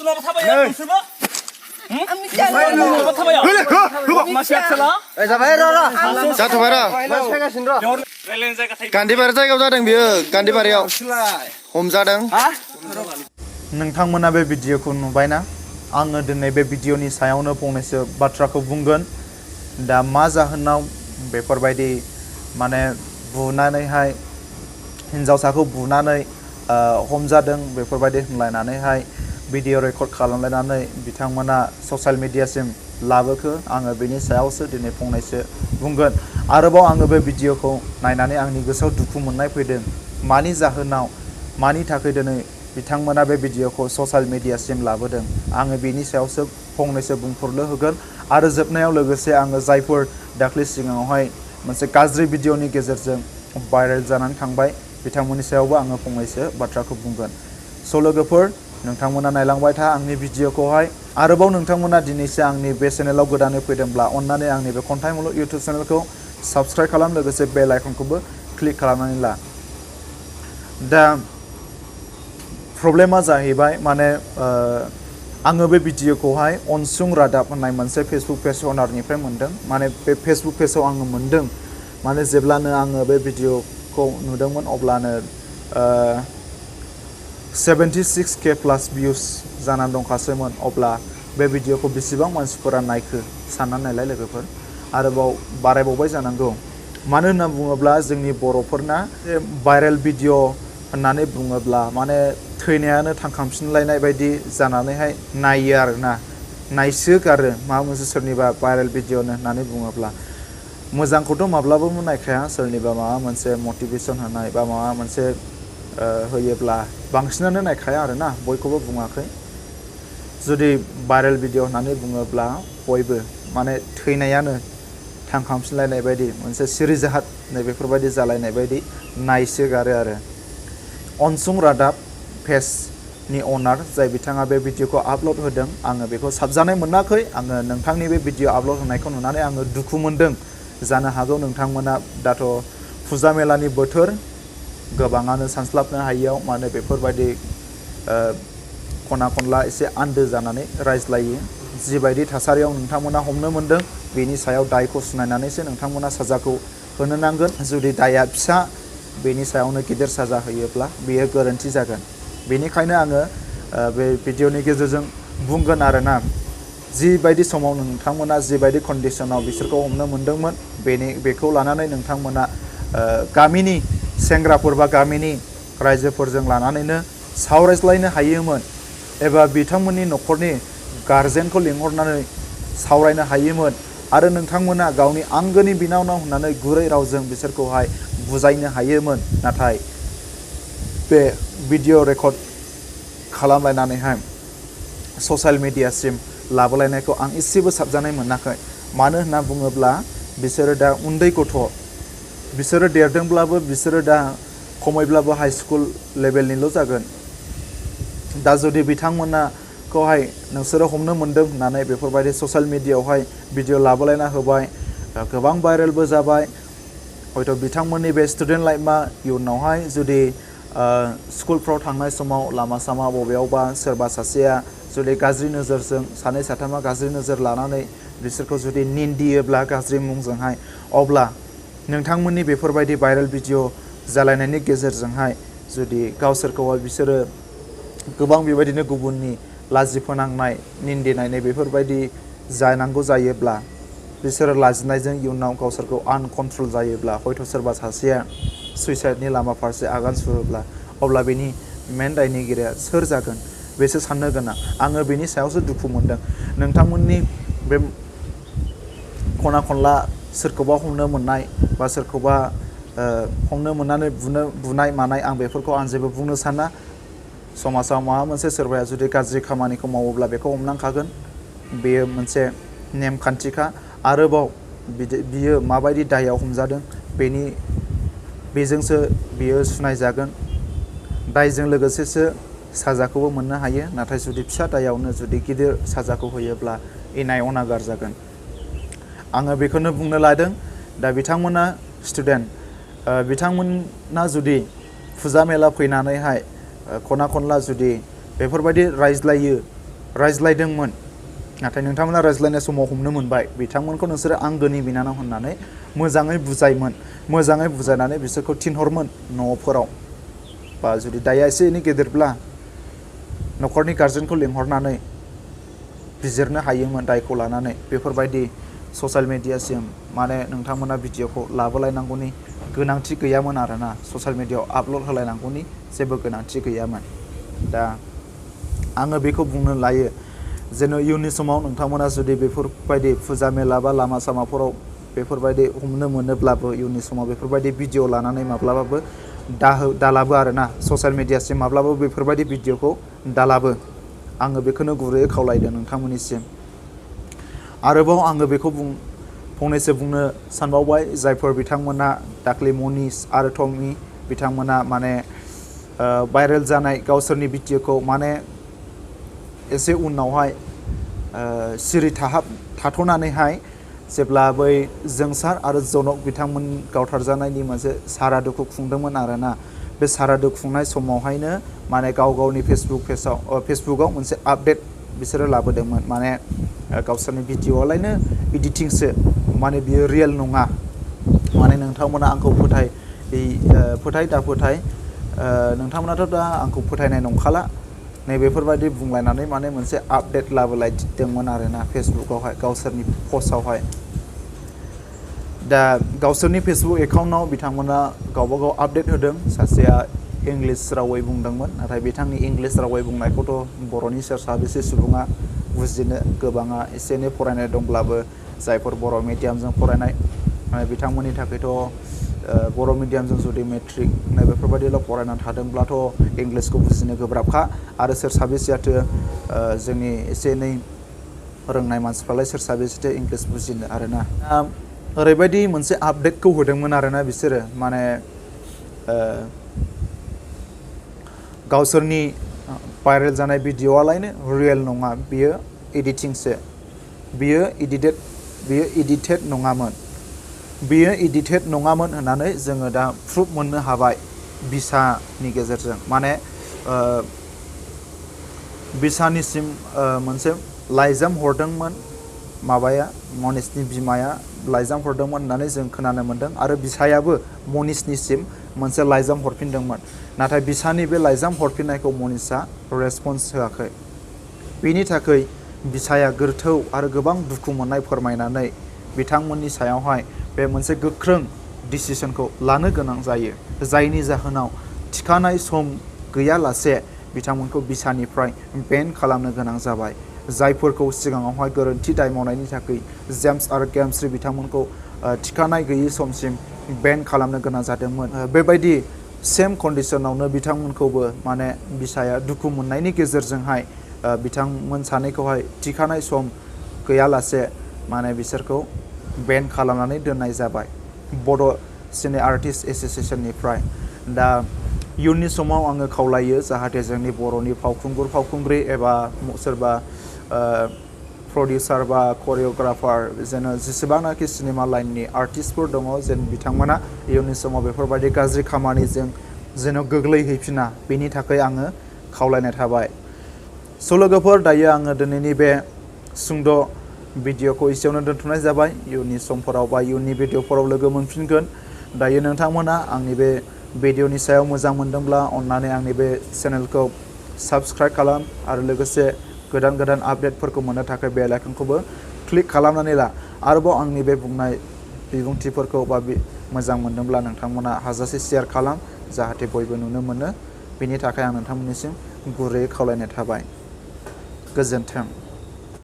तुला थाबाया नोंसोरबो तुला थाबाया मानसिया चला जाबाय र' जाथ'बाय र' गान्धीबारि जायगायाव जादों बियो गान्धीबारियाव हमजादों नोंथांमोना बे भिडिअखौ नुबायना आङो दिनै बे भिडिअनि सायावनो फंनैसो बाथ्राखौ बुंगोन दा मा जाहोनाव बेफोरबायदि माने बुनानैहाय हिन्जावसाखौ बुनानै हमजादों बेफोरबायदि होनलायनानैहाय भिडिअ रेकर्ड खालामलायनानै बिथांमोना ससियेल मिडियासिम लाबोखो आङो बेनि सायावसो दिनै फंनैसो बुंगोन आरोबाव आङो बे भिडिअखौ नायनानै आंनि गोसोआव दुखु मोननाय फैदों मानि जाहोनाव मानि थाखाय दिनै बिथांमोना बे भिडिअखौ ससियेल मिडियासिम लाबोदों आङो बेनि सायावसो फंनैसो बुंफोरनो होगोन आरो जोबनायाव लोगोसे आङो जायफोर दाख्लै सिगाङावहाय मोनसे गाज्रि भिडिअनि गेजेरजों भाइरेल जानानै थांबाय बिथांमोननि सायावबो आङो फंनैसो बाथ्राखौ बुंगोन स' लोगोफोर नोंथांमोना नायलांबाय था आंनि भिडिअखौहाय आरोबाव नोंथांमोना दिनैसो आंनि बे चेनेलाव गोदानै फैदोंब्ला अन्नानै आंनि बे खन्थाइ मुलुग इउटुब चेनेलखौ साबस्क्राइब खालाम लोगोसे बेल आइकनखौबो क्लिक खालामनानै ला दा प्रब्लेमा जाहैबाय माने आङो बे भिडिअखौहाय अनसुं रादाब होननाय मोनसे फेसबुक पेज अनारनिफ्राय मोन्दों माने बे फेसबुक पेजाव आङो मोन्दों माने जेब्लानो आङो बे भिडिअखौ नुदोंमोन अब्लानो 76K प्लास भिउस जानानै दंखासैमोन अब्ला बे भिडिअखौ बेसेबां मानसिफोरा नायखो साननानै नायलाय लोगोफोर आरोबाव बारायबावबाय जानांगौ मानो होनना बुङोब्ला जोंनि बर'फोरना भाइरेल भिडिअ होननानै बुङोब्ला माने थैनायानो थांखांफिनलायनाय बायदि जानानैहाय नायो आरोना नायसोगारो माबा मोनसे सोरनिबा भाइरेल भिडिअनो होननानै बुङोब्ला मोजांखौथ' माब्लाबाबो नायखाया सोरनिबा माबा मोनसे मटिभेसन होनाय बा माबा मोनसे होयोब्ला बांसिनानो नायखाया आरोना बयखौबो बुङाखै जुदि भाइरेल भिडिअ होननानै बुङोब्ला बयबो माने थैनायानो थांखांफिनलायनाय बायदि मोनसे सिरिजाहाथ नैबेफोरबायदि जालायनाय बायदि नायसोगारो आरो अनसुं रादाब पेजनि अनार जाय बिथाङा बे भिडिअखौ आपल'ड होदों आङो बेखौ साबजानाय मोनाखै आङो नोंथांनि बे भिडिअ आपल'ड होनायखौ नुनानै आङो दुखु मोनदों जानो हागौ नोंथांमोना दाथ' फुजा मेलानि बोथोर गोबाङानो सानस्लाबनो हायियाव माने बेफोरबायदि खना खनला एसे आन्दो जानानै रायज्लायो जिबायदि थासारियाव नोंथांमोना हमनो मोन्दों बेनि सायाव दायखौ सुनायनानैसो नोंथांमोना साजाखौ होनो नांगोन जुदि दाया फिसा बेनि सायावनो गिदिर साजा होयोब्ला बेयो गोरोन्थि जागोन बेनिखायनो आङो बे भिडिअनि गेजेरजों बुंगोन आरोना जिबायदि समाव नोंथांमोना जिबायदि कन्डिसनाव बिसोरखौ हमनो मोन्दोंमोन बेखौ लानानै नोंथांमोना गामिनि सेंग्राफोर बा गामिनि रायजोफोरजों लानानैनो सावरायज्लायनो हायोमोन एबा बिथांमोननि न'खरनि गारजेनखौ लिंहरनानै सावरायनो हायोमोन आरो नोंथांमोना गावनि आंगोनि बिनानाव होननानै गुरै रावजों बिसोरखौहाय बुजायनो हायोमोन नाथाय बे भिडिअ रेकर्ड खालामलायनानैहाय ससियेल मिडियासिम लाबोलायनायखौ आं एसेबो साबजानाय मोनाखै मानो होनना बुङोब्ला बिसोरो दा उन्दै गथ' बिसोरो देरदोंब्लाबो बिसोरो दा खमैब्लाबो हाइ स्कुल लेभेलनिल' जागोन दा जुदि बिथांमोनाखौहाय नोंसोरो हमनो मोन्दों होननानै बेफोरबायदि ससियेल मिडियायावहाय भिडिअ लाबोलायना होबाय गोबां भाइरेलबो जाबाय हयथ' बिथांमोननि बे स्टुडेन्ट लाइफआ इयुनावहाय जुदि स्कुलफ्राव थांनाय समाव लामा सामा बबेयावबा सोरबा सासेया जुदि गाज्रि नोजोरजों सानै साथामा गाज्रि नोजोर लानानै बिसोरखौ जुदि निन्दियोब्ला गाज्रि मुंजोंहाय अब्ला नोंथांमोननि बेफोरबायदि भाइरेल भिडिअ जालायनायनि गेजेरजोंहाय जुदि गावसोरखौहाय बिसोरो गोबां बेबायदिनो गुबुननि लाजि फोनांनाय निन्दिनाय बेफोरबायदि जानांगौ जायोब्ला बिसोरो लाजिनायजों इयुनाव गावसोरखौ आनकन्ट्रल जायोब्ला हयथ' सोरबा सासेया सुइसाइडनि लामा फारसे आगान सुरोब्ला अब्ला बेनि मेन दायनिगिरिया सोर जागोन बेसो साननो गोनां आङो बेनि सायावसो दुखु मोनदों नोंथांमोननि बे खना खनला सोरखौबा हमनो मोननाय बा सोरखौबा हमनो मोननानै बुनाय मानाय आं बेफोरखौ आं जेबो बुंनो साना समाजाव माबा मोनसे सोरबाया जुदि गाज्रि खामानिखौ मावोब्ला बेखौ हमनांखागोन बेयो मोनसे नेमखान्थिखा आरोबाव बियो माबायदि दायाव हमजादों बेजोंसो बियो सुनायजागोन दायजों लोगोसेसो साजाखौबो मोननो हायो नाथाय जुदि फिसा दायावनो जुदि गिदिर साजाखौ होयोब्ला इनाय अनागार जागोन आङो बेखौनो बुंनो लादों दा बिथांमोना स्टुडेन्ट बिथांमोना जुदि फुजा मेला फैनानैहाय खना खनला जुदि बेफोरबायदि रायज्लायो रायज्लायदोंमोन नाथाय नोंथांमोना रायज्लायनाय समाव हमनो मोनबाय बिथांमोनखौ नोंसोरो आंगोनि बिनानाव होननानै मोजाङै बुजायनानै बिसोरखौ थिनहरमोन न'फोराव बा जुदि दाया एसे एनै गेदेरब्ला न'खरनि गार्जेनखौ लिंहरनानै बिजिरनो हायोमोन दायखौ लानानै बेफोरबायदि ससियेल मिडियासिम माने नोंथांमोना भिडिअखौ लाबोलायनांगौनि गोनांथि गैयामोन आरोना ससियेल मिडियाआव आपल'ड होलायनांगौनि जेबो गोनांथि गैयामोन दा आङो बेखौ बुंनो लायो जेन' इयुननि समाव नोंथांमोना जुदि बेफोरबायदि फुजा मेला बा लामा सामाफोराव बेफोरबायदि हमनो मोनोब्लाबो इयुननि समाव बेफोरबायदि भिडिअ लानानै माब्लाबाबो दालाबो आरोना ससियेल मिडियासिम माब्लाबाबो बेफोरबायदि भिडिअखौ दालाबो आङो बेखौनो गुरैयै खावलायदों नोंथांमोननिसिम आरोबाव आङो बेखौ फंनैसो बुंनो सानबावबाय जायफोर बिथांमोना दाख्लै मनीष आरो टमी बिथांमोना माने भाइरेल जानाय गावसोरनि भिडिअखौ माने एसे उनावहाय सिरि थाथ'नानैहाय जेब्ला बै जोंसार आरो जनक बिथांमोन गावथारजानायनि मोनसे सारादुखौ खुंदोंमोन आरोना बे सारादु खुंनाय समावहायनो माने गावनि फेसबुकआव मोनसे आपडेट बिसोरो लाबोदोंमोन माने गावसोरनि भिडिअआलायनो इडिटिंसो माने बियो रियेल नङा माने नोंथांमोना आंखौ फोथाय दा फोथाय नोंथांमोनाथ' दा आंखौ फोथायनाय नंखाला नैबेफोरबायदि बुंलायनानै माने मोनसे आपडेट लाबोलायदोंमोन आरोना फेसबुकआवहाय गावसोरनि पस्टआवहाय दा गावसोरनि फेसबुक एकाउन्टआव बिथांमोना गावबागाव आपडेट होदों सासेया इंलिश रावै बुंदोंमोन नाथाय बिथांनि इंलिश रावै बुंनायखौथ' बर'नि सोर साबेसे सुबुङा बुजिनो गोबाङा एसे एनै फरायनाय दंब्लाबो जायफोर बर' मिडियामजों फरायनाय बिथांमोननि थाखायथ' बर' मिडियामजों जुदि मेट्रिक बेफोरबायदिल' फरायनानै थादोंब्लाथ' इंलिशखौ बुजिनो गोब्राबखा आरो सोर साबेसेयाथो जोंनि एसे एनै रोंनाय मानसिफ्रालाय सोर साबेसेथो इंलिश बुजिनो आरोना ओरैबायदि मोनसे आपडेटखौ होदोंमोन आरोना बिसोरो माने गावसोरनि भाइरेल जानाय भिडिअआलायनो रियेल नङा बियो एडिटिंसो बियो इडिटेड नङामोन होननानै जोङो दा प्रुफ मोननो हाबाय बिसानि गेजेरजों माने बिसानिसिम मोनसे लाइजाम हरदोंमोन माबाया मनीषनि बिमाया लाइजाम हरदोंमोन होननानै जों खोनानो मोन्दों आरो बिसायाबो मनीषनिसिम मोनसे लाइजाम हरफिनदोंमोन नाथाय बिसानि बे लाइजाम हरफिननायखौ मनीषआ रेसपन्स होआखै बेनि थाखाय बिसाया गोथौ आरो गोबां दुखु मोननाय फोरमायनानै बिथांमोननि सायावहाय बे मोनसे गोख्रों डिसिसनखौ लानो गोनां जायो जायनि जाहोनाव थिखानाय सम गैयालासे बिथांमोनखौ बिसानिफ्राय बेन खालामनो गोनां जाबाय जायफोरखौ सिगाङावहाय गोरोन्थि दाय मावनायनि थाखाय जेम्स आरो गेमस्रि बिथांमोनखौ थिखानाय गैयै समसिम बेन खालामनो गोनां जादोंमोन बेबायदि सेम कन्डिशनावनो बिथांमोनखौबो माने बिसाया दुखु मोननायनि गेजेरजोंहाय बिथांमोन सानैखौहाय थिखानाय सम गैयालासे माने बिसोरखौ बेन खालामनानै दोननाय जाबाय बड' सिने आर्टिस्ट एस'सिएशननिफ्राय दा इयुननि समाव आङो खावलायो जाहाथे जोंनि बर'नि फावखुंग्रि एबा सोरबा प्रडिउसार बा करिय'ग्राफार जेन' जेसेबांनाखि सिनेमा लाइननि आर्टिस्टफोर दङ जेन बिथांमोना इयुननि समाव बेफोरबायदि गाज्रि खामानिजों जेन' गोग्लैहैफिना बेनि थाखाय आङो खावलायनाय थाबाय स' लोगोफोर दायो आङो दिनैनि बे सुंद' भिडिअखौ एसेयावनो दोनथ'नाय जाबाय इयुननि समफोराव बा इयुननि भिडिअफोराव लोगो मोनफिनगोन दायो नोंथांमोना आंनि बे भिडिअनि सायाव मोजां मोनदोंब्ला अन्नानै आंनि बे चेनेलखौ साबस्क्राइब खालाम आरो लोगोसे गोदान गोदान आपडेटफोरखौ मोननो थाखाय बेल आइकनखौबो क्लिक खालामनानै ला आरोबाव आंनि बे बुंनाय बिबुंथिफोरखौ बा मोजां मोनदोंब्ला नोंथांमोना हाजासे शेयार खालाम जाहाथे बयबो नुनो मोनो बेनि थाखाय आं नोंथांमोननिसिम गुरैयै खावलायनाय थाबाय गोजोन्थों।